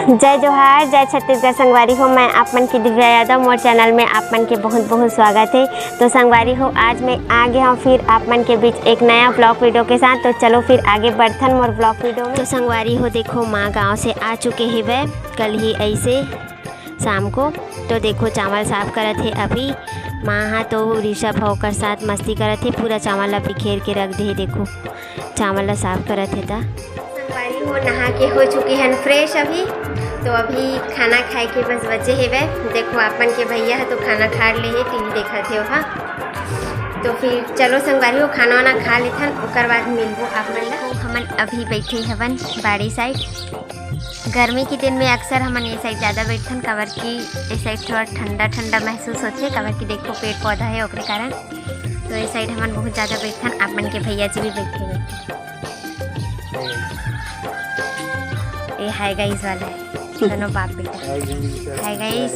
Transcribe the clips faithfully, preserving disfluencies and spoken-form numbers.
जय जोहार, जय छत्तीसगढ़ संगवारी हो। मैं आप मन के दिव्या यादव, मोर चैनल में आप मन के बहुत बहुत स्वागत है। तो संगवारी हो, आज मैं आ गया हूँ फिर आप मन के बीच एक नया ब्लॉग वीडियो के साथ। तो चलो फिर आगे बढ़थन मोर ब्लॉग वीडियो में। तो संगवारी हो, देखो माँ गाँव से आ चुके हेवय कल ही ऐसे शाम को। तो देखो चावल साफ करत हे अभी माँ हा, तो ऋषभ हा ओकर साथ मस्ती करत हे, पूरा चावल ला बिखेर के रख दे हे। देखो चावल ला साफ करत हे ता। संगवारी हो, नहा के हो चुके हन फ्रेश अभी। तो अभी खाना खाए के बस बचे हेवय। देखो आप मन के भैया ह तो खाना खा ले हे, टीवी देखत हे ओहा। तो फिर चलो संगवारी हो, खाना वाना खा लेथन, ओकर बाद मिलबो आप मन ला। हमन अभी बैठे हवन बाड़ी साइड। गर्मी के दिन में अक्सर हमन ये साइड ज़्यादा बैठथन, काबर कि ये साइड थोड़ा ठंडा ठंडा महसूस होथे, काबर कि देखो पेड़ पौधा है ओकरे कारण। तो ये साइड हमन बहुत ज़्यादा बैठथन। आप मन के भैया जी भी बैठे हुए। ये हाय गाइस वाला है, दोनों बाप बेटा। Hi guys.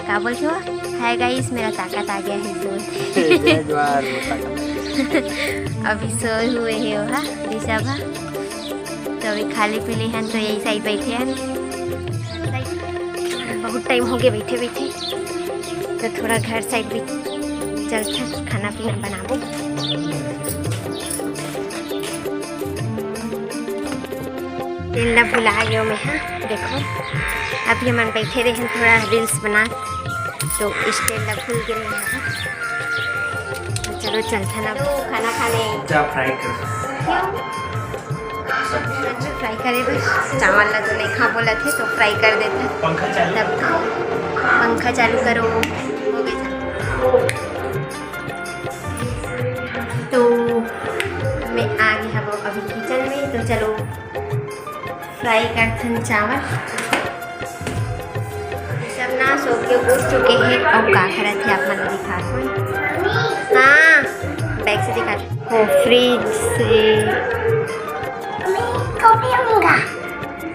का बोलते हो? हाय गाइस, मेरा ताकत आ गया है, बोल। जय जोहार, वो ताकत। अभी सोए हुए है वो, हाँ, ऋषभ, हाँ। तो अभी खा ले पी ले हन, तो यही साइड बैठे हन। बहुत टाइम हो गया बैठे बैठे, तो थोड़ा घर साइड भी चलते, खाना पीना बनाबो। तेल ला भुला गयो मैं, हाँ। देखो अभी हमन बैठे रहे थोड़ा रील्स बना, तो स्टैंड ला भूल गए हैं। तो चलो चलथन अब खाना खाने। जा फ्राई कर। क्यों? सब्जी। फ्राई करे बस, चावल ला तो नहीं खा बोला थे, तो फ्राई कर देते हैं। पंखा चालू। तब पंखा चालू करो। हो गया। तो मैं आ गई हूँ अभी किचन में, तो चलो फ्राई करथन चावल। सब ना सो के उठ चुके हैं। अब का करत है आप मन दिखा। हाँ, बैक से दिखा। वो फ्रिज से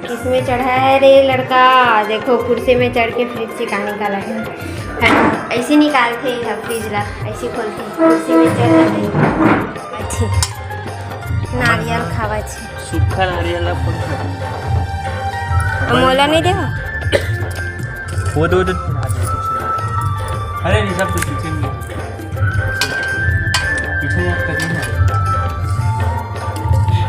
किसमें चढ़ा है रे लड़का? देखो कुर्सी में चढ़ के फ्रिज से कहाँ निकाला है। ऐसे निकालते हैं फ्रिज ला, ऐसे खोलते हैं, कुर्सी में चढ़ जाते हैं। अच्छी नारियल खावा छे। सूखा नारियल ला फोड़ के। अब मोला नहीं देवा? वो दो, दो। अरे नहीं, सब कुछ पीछे नहीं। पीछे जा, कभी ना।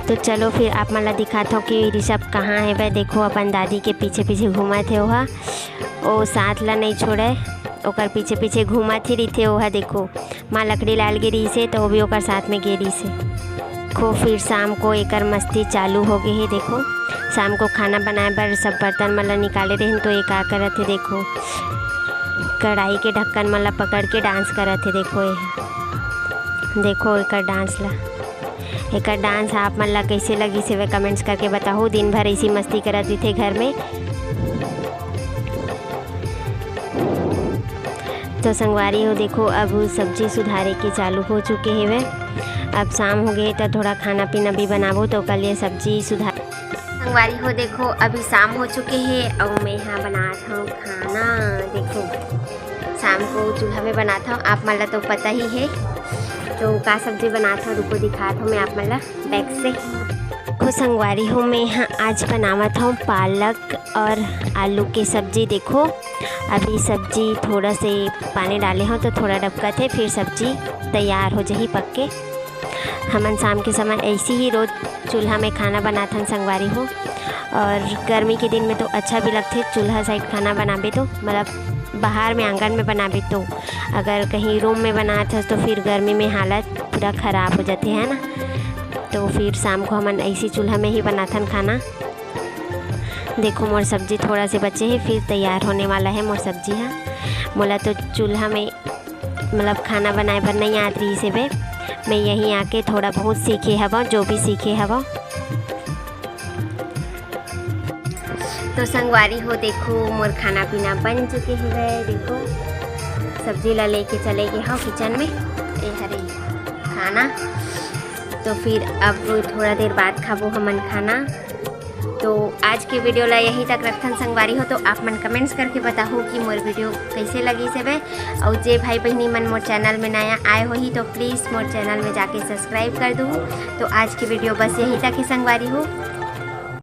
तो चलो फिर आप मन ला दिखात हो कि ऋषभ कहाँ है। वह देखो अपन दादी के पीछे पीछे घूमत है, ओहा ओ साथ ला नहीं छोड़े, ओकर पीछे पीछे घूमत ही रहिथे। ओहा देखो माँ लकड़ी लाल गे रहिस हे, तो वो भी ओकर साथ में गे रहिस हे। देखो, फिर शाम को एकर मस्ती चालू हो गए हे। देखो, शाम को खाना बनाए बर सब बर्तन मन ला निकाले रहिन, तो ये का करत हे, देखो, कढ़ाई के ढक्कन मन ला पकड़ के डांस करत हे। देखो, ये, देखो एकर डांस ला, एकर डांस आप मन ला कैसे लगिस हे, कमेंट्स करके बताओ। दिन भर ऐसी मस्ती करत रहिथे घर में। तो संगवारी हो, देखो, अब सब्जी सुधारे के चालू हो चुके हेवय। अब शाम हो गए, तो थोड़ा खाना पीना भी बनाबो, तो कल ये सब्जी सुधार। संगवारी हो, देखो, अभी शाम हो चुके हे, अउ मैं यहाँ बनात हूँ खाना। देखो, शाम को चूल्हा में बनात हूँ, आप मन ला तो पता ही है। तो का सब्जी बनात हूँ, रुको, दिखात हूँ मैं आप मन ला बैक से। देखो संगवारी हो, मैं यहाँ आज बनावत हूँ पालक और आलू के सब्जी। देखो, अभी सब्जी थोड़ा से पानी डाले हो तो थोड़ा डबकत हे, फिर सब्जी तैयार हो जाही पक के। हमन शाम के समय ऐसे ही रोज चूल्हा में खाना बनाथन संगवारी हो। और गर्मी के दिन में तो अच्छा भी लगथे चूल्हा साइड खाना बनाबे तो, मतलब बाहर में आंगन में बनाबे तो। अगर कहीं रूम में बनात हस तो फिर गर्मी में हालत पूरा खराब हो जाथे, है ना। तो फिर शाम को हमन ऐसी चूल्हा में ही बनाथन खाना। देखो मोर सब्जी थोड़ा से बचे हे, फिर तैयार होने वाला है मोर सब्जी हा। मोला तो चूल्हा में मतलब खाना बनाए बर नहीं आत रहिस हे बे। मैं यहीं आके थोड़ा बहुत सीखे हवं, जो भी सीखे हवं। तो संगवारी हो, देखो मोर खाना पीना बन चुके हवय। देखो सब्जी ला लेके चले गे हव किचन में। ए हरे खाना। तो फिर अब थोड़ा देर बाद खाबो हमन खाना। तो आज के वीडियो ला यहीं तक रखथन संगवारी हो। तो आप मन कमेंट्स करके बताओ कि मोर वीडियो कैसे लगिस हवय। अउ जे भाई बहिनी मन मोर चैनल में नया आए होही तो प्लीज मोर चैनल में जाके सब्सक्राइब कर दू। तो आज के वीडियो बस यहीं तक ही संगवारी हो।